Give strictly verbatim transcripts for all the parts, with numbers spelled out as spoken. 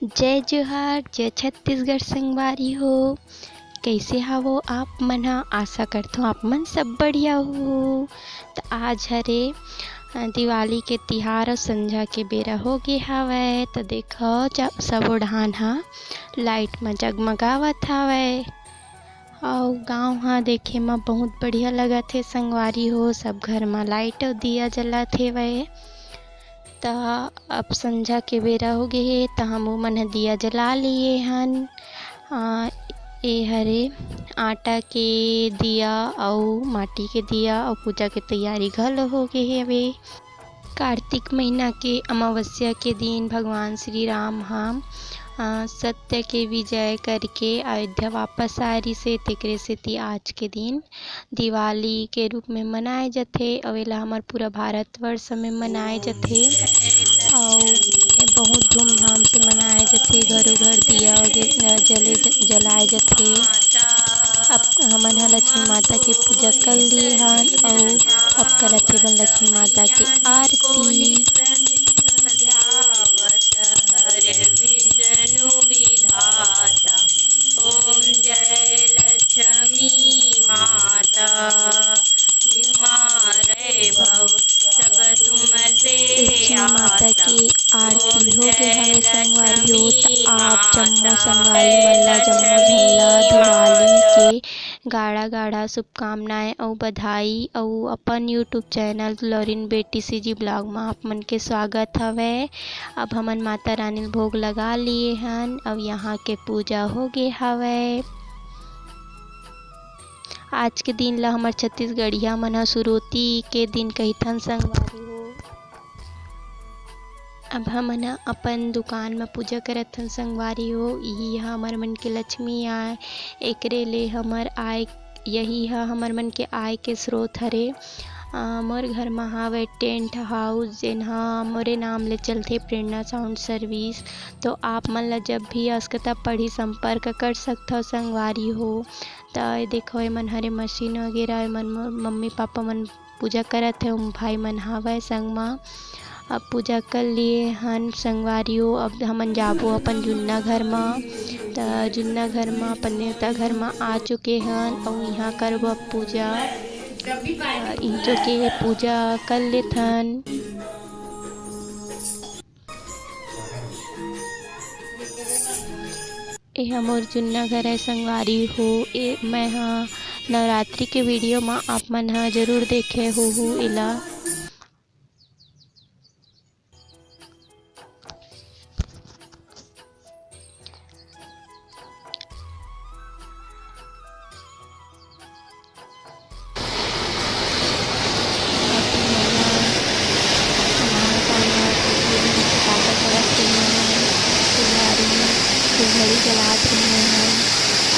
जय जोहार, जय छत्तीसगढ़ संगवारी हो। कइसे हवो आप मन ह? आशा करथों आप मन सब बढ़िया हो। त आज हरे, अ, दिवाली के तिहार अउ संझा के बेरा हो गे हवय। त देखो, जब सबो डहान ह लाइट म जगमगावत हवय। अउ गाँव ह देखे म बहुत बढ़िया लगत हे संगवारी हो, सब घर म लाइट अउ दिया जलत हेवय। त अब संझा के बेरा हो गे हे, त हमू मन ह दिया जला लिए हन। आ, ए हरे आटा के दिया अउ माटी के दिया अउ पूजा के तैयारी घलो हो गे हेवे। कार्तिक महीना के अमावस्या के दिन भगवान श्री राम ह, अ, सत्य के विजय करके अयोध्या वापस आए रिहिसे, तेकरे सेती आज के दिन दिवाली के रूप में मनाए जथे। अउ एला हमर पूरा भारतवर्ष में मनाए जथे। अउ ए बहुत धूमधाम से मनाए जथे। घरो घर दिया वगे-, जले ज-, जलाए जथे। अब हमन ह लक्ष्मी माता के पूजा कर लिए हन अउ अब करत हेवन लक्ष्मी माता के आरती। ओम जय लक्ष्मी माता, तुम्हारे भव सब तुमसे लक्ष्मी माता के आरती हो गे हवे संगवारी हो, त आप जम्मो संगवारी मन ला, जम्मो झन ला दिवाली के गाड़ा गाड़ा शुभकामनाएं अउ बधाई अउ अपन YouTube चैनल लोरिन बेटी सीजी ब्लॉग म आप मन के स्वागत हवय। अब हमन माता रानी ल भोग लगा लिए हन। अब यहाँ के पूजा हो गे हवय। आज के दिन ल हमर छत्तीसगढ़िया मन ह सुरोती के दिन कहिथन संगवारी हो। अब हमन ह अपन दुकान म पूजा करत हन संगवारी हो। इही ह हमर मन के लक्ष्मी आय, एकरे ले हमर आय, यही ह हमर मन के आय के स्रोत हरे। अ, मोर घर म हावय टेंट हाउस, जेन ह मोरे नाम ले चलथे, प्रेरणा साउंड सर्विस। तो आप मन ल जब भी आवश्यकता पड़ही, संपर्क कर सकथव संगवारी हो। त ये देखो, एमन हरे मशीन वगैरह, एमन म-, मम्मी पापा मन पूजा करत हे, ओम भाई मन हावय संग म। अब पूजा कर लिए हन संगवारी हो, अब हमन जाबो अपन जुन्ना घर म। त जुन्ना घर म, अपन नेवता घर म आ चुके हन, अउ इहाँ करबो अब पूजा। अ, इहाँ चुके पूजा कर लेथन। ए ह मोर जुन्ना घर आय संगवारी हो। ए, मैं ह नवरात्रि के वीडियो म आप मन ह जरूर देखे होहू एला। फुलझड़ी जलात रहिन हन।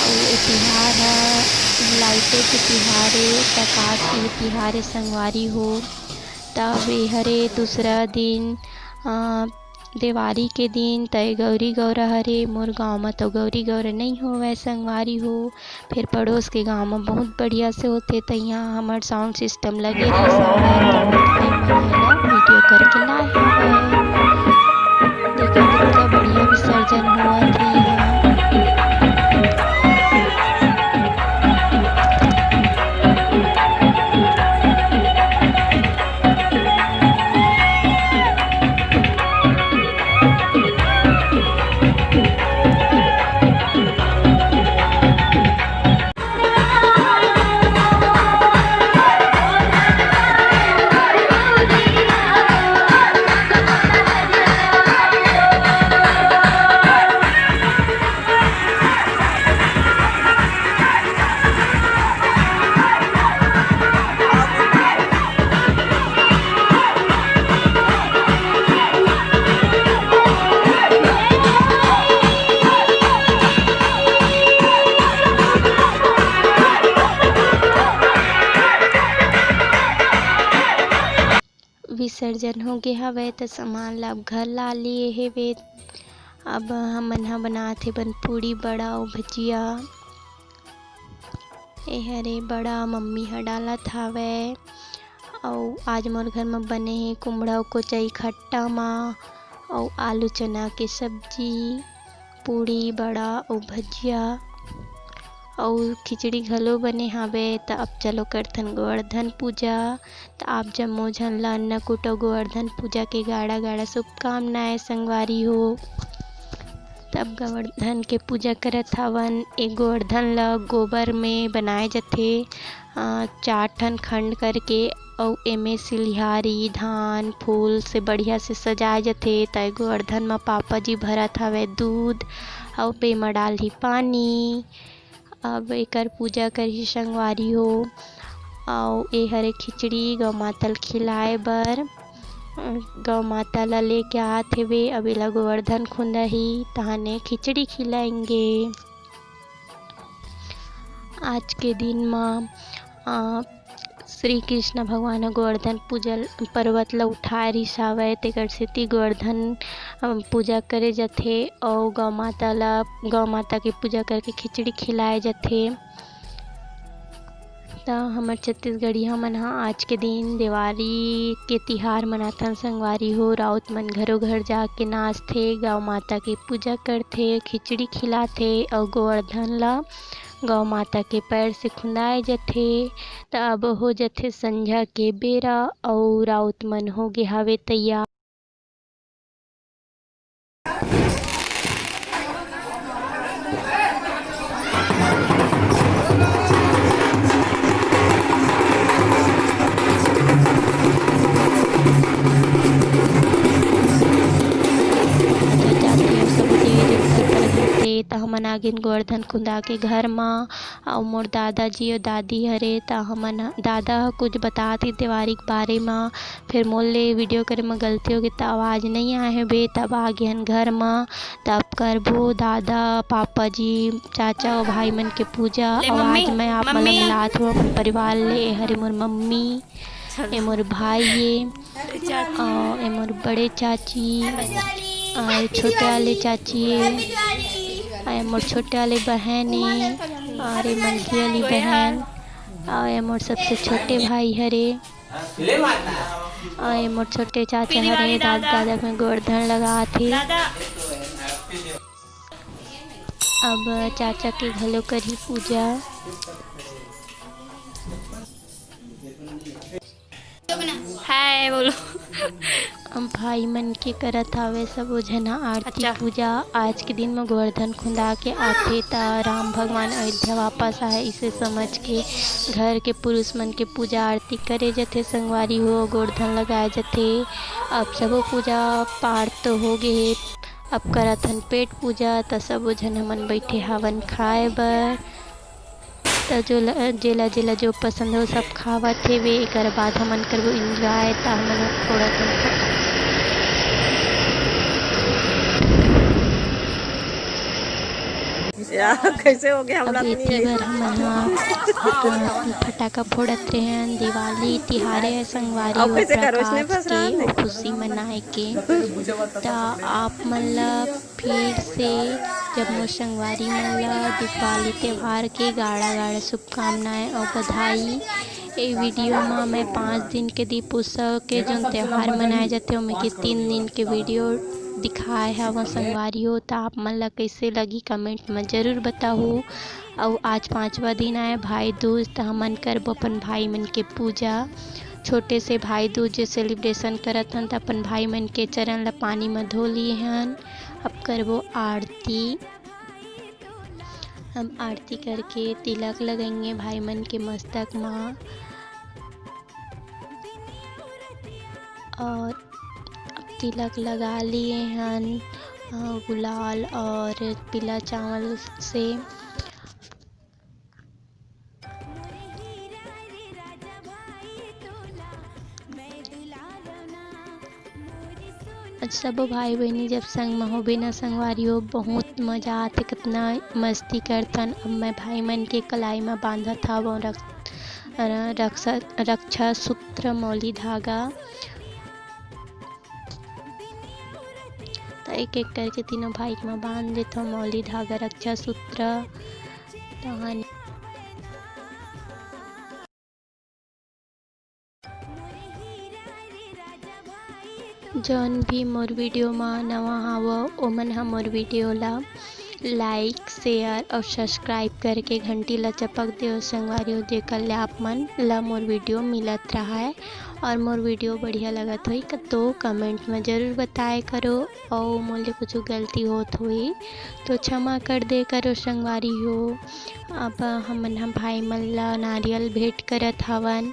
अउ ए तिहार ह लाइटे के तिहार ए, प्रकाश के तिहार ए संगवारी हो। तब ए हरे दूसरा दिन, अ, देवारी के दिन तय गौरी गौरा हरे। मोर गांव म तो गौरी गौरा नइ होवय संगवारी हो, फेर पड़ोस के गांव म बहुत बढ़िया से होथे, त इहां हमर साउंड सिस्टम लगे रहिस हवय, त भाई मन एला वीडियो करके लाए हवय। देखो कितना बढ़िया विसर्जन होवत हे इहां। विसर्जन हो गे हवय, त सामान ला अब घर ला लिए हेवे। अब हमन ह बनात हेवन पूड़ी, बड़ा अउ भजिया। ए हरे बड़ा मम्मी ह डालत हवय। अउ आज मोर घर म बने हे कुमड़ा अउ कोचई खट्टा म, अउ आलू चना के सब्जी, पूड़ी, बड़ा अउ भजिया अउ खिचड़ी घलो बने हावे। त अब चलो करथन गोवर्धन पूजा। त आप जम्मो झन ल अन्नकूट अउ गोवर्धन पूजा के गाड़ा गाड़ा शुभकामनाएं संगवारी हो। तब गोवर्धन के पूजा करत हवन। ए गोवर्धन ल गोबर में बनाए जथे, अ, चार ठन खंड करके, अउ एमे सिलिहारी, धान, फूल से बढ़िया से सजाए जथे। त ए गोवर्धन म पापा जी भरत हवय दूध, अउ पेमा डालही पानी। अब एकर पूजा करही संगवारी हो। अउ ए हरे खिचड़ी गौ माता ल खिलाए बर, गौ माता ल लेके आत हेवे। अब एला गोवर्धन खुंदाही, तहाने खिचड़ी खिलाएंगे। आज के दिन म, अ, श्री कृष्ण भगवान ह गोवर्धन पूजा ल-, पर्वत ल उठाए रिहिस हावय, तेकर सेती गोवर्धन, अ, पूजा करे जथे अउ गौ माता ल, गौ माता के पूजा करके खिचड़ी खिलाए जथे। त हमर छत्तीसगढ़िया मन ह आज के दिन देवारी के तिहार मनाथन संगवारी हो। राउत मन घरो घर जाके नाचथे, गौ माता के पूजा करथे, खिचड़ी खिलाथे अउ गोवर्धन ल गौ माता के पैर से खुंदाए जथे। त अब हो जथे संझा के बेरा अउ राउत मन हो गे हावे तैयार। त हमन आगेन गोवर्धन खुंदा के घर म, अउ मोर दादाजी अउ दादी हरे, त हमन, दादा ह कुछ बतात हे देवारी के बारे म, फेर मोर ले वीडियो करे म गलती होगे त आवाज नइ आए हे बे। तब आ गे हन घर म, तब करबो दादा, पापा जी, चाचा अउ भाई मन के पूजा। अउ आज मैं आप मन ला मिलात हूँ अपन परिवार ले। ए हरे मोर मम्मी, ए मोर भाई ए, अउ ए मोर बड़े चाची, अउ ए छोटे वाले चाची ए, अउ ए मोर छोटे वाले बहन ए, अउ ए मंझी वाली बहन, अउ ए मोर सबसे छोटे भाई हरे। अउ ए मोर छोटे चाचा हरे, दादा दादा के गोवर्धन लगात हे। अब चाचा के घलो करही पूजा। हाय बोलो। अब भाई मन के करत हावे सबो झन ह आरती अच्छा। पूजा। आज के दिन म गोवर्धन खुंदा के आथे, त राम भगवान अयोध्या वापस आए, इसे समझ के घर के पुरुष मन के पूजा आरती करे जथे संगवारी हो, गोवर्धन लगाए जथे। अब सबो पूजा पाठ तो हो गे हे, अब करत हन पेट पूजा। त सबो झन हमन बैठे हावन खाए बर। त जो ल-, जेला जेला जो पसंद हो सब खावत हेवे। एकर बाद हमन करबो enjoy। त हमन थोड़ा कन यार, कैसे हो गया? अब हमला तो नहीं एती आई। बार हमन ह, अ, फटाका फोड़त रहेन। दिवाली तिहारे ह संगवारी अउ हो, कैसे करो, इसने प्रकाश फंसा के नहीं। अउ खुशी मनाए के। त आप मन ल फिर से जब मोर संगवारी मन ल दीपावली त्योहार के गाड़ा गाड़ा शुभकामनाएं अउ बधाई। ए वीडियो म मैं पाँच दिन के दीप उत्सव के जोन त्योहार मनाए जाथे, ओमे के तीन दिन के वीडियो दिखाए हवं संगवारी हो। त आप मन ल कइसे लगी, कमेंट म जरूर बताहू। अउ आज पाँचवा दिन आए भाई दूज, त हमन करबो अपन भाई मन के पूजा। छोटे से भाई दूज सेलिब्रेशन करत हन, त अपन भाई मन के चरण ल पानी म धो लिए हन। अब करबो आरती। हम आरती करके तिलक लगाएंगे भाई मन के मस्तक म। और अब तिलक लगा लिए हन, अ, गुलाल और पीला चावल से। आज सबो भाई बहिनी जब संग म होबे न संगवारी हो, बहुत मजा आथे, कतना मस्ती करथन। अब मैं भाई मन के कलाई म बांधत हवं रक-, अ, रक्षा, रक्षा सूत्र मौली धागा। त एक एक करके तीनों भाई म बांध देथव मौली धागा रक्षा सूत्र। तहन जौन भी मोर वीडियो म नवा हवव, ओमन ह मोर वीडियो ला like, share और subscribe करके घंटी ला चपक देव संगवारी हो, जेकर ले आप मन ला मोर वीडियो मिलत रहाय। और मोर वीडियो बढ़िया लगत होही क-, तो comment में जरूर बताए करो, और मोर ले कुछ गलती होत होही तो क्षमा कर दे करो संगवारी हो। अब हमन ह भाई मन ला नारियल भेंट करत हवन।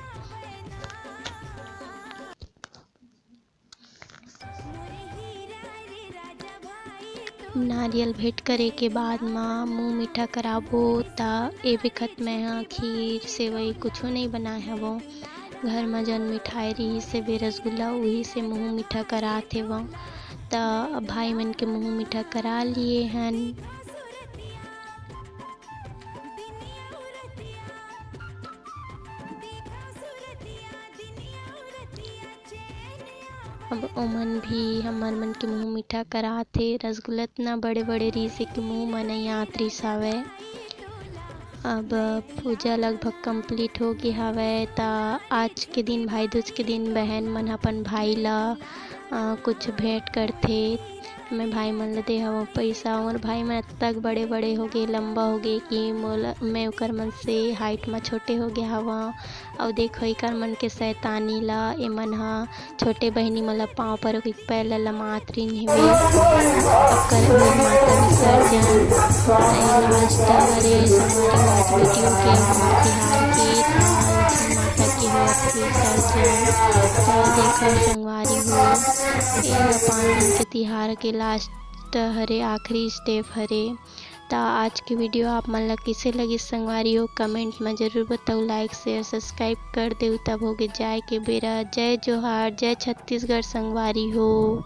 नारियल भेंट करे के बाद म मुंह मीठा कराबो, त ए बखत मैं ह खीर, सेवई कुछू नइ बनाए हवं। घर म जौन मिठाई रिहिस हवे रसगुल्ला, उही से मुंह मीठा करात हेवं। त अब भाई मन के मुंह मीठा करा लिए हन। अब ओमन भी हमर मन के मुंह मीठा करात हे। रसगुल्ला इतना बड़े-बड़े रिहिस हे कि मुंह म नइ आत रिहिस हवय। अब पूजा लगभग complete हो गे हवय, त आज के दिन, भाई दूज के दिन, बहन मन ह अपन भाई ला, अ, कुछ भेंट करथे। मैं भाई मन ल दे हवं पइसा। मोर भाई मन अतक बड़े-बड़े हो गे, लंबा हो गे कि मोला, मैं ओकर मन से height म छोटे हो गे हवं। अउ देखो, एकर मन के शैतानी ला, एमन ह छोटे बहिनी मन ला पाँव पर ओकर पैर ला लमात रिहिन हेवे। ओकर मोर माता विसर्जन। त ये last हरे संगवारी आज वीडियो के हमर तिहार के, त लक्ष्मी माता के होत विसर्जन। त देखो संगवारी हो, ये पाँच दिन के तिहार के last हरे, आखिरी step हरे। त आज के वीडियो आप मन ला कइसे लगिस संगवारी हो, comment म जरूर बताओ। Like, share, subscribe कर देव, तब होगे जाए के बेरा। जय जोहार, जय छत्तीसगढ़ संगवारी हो।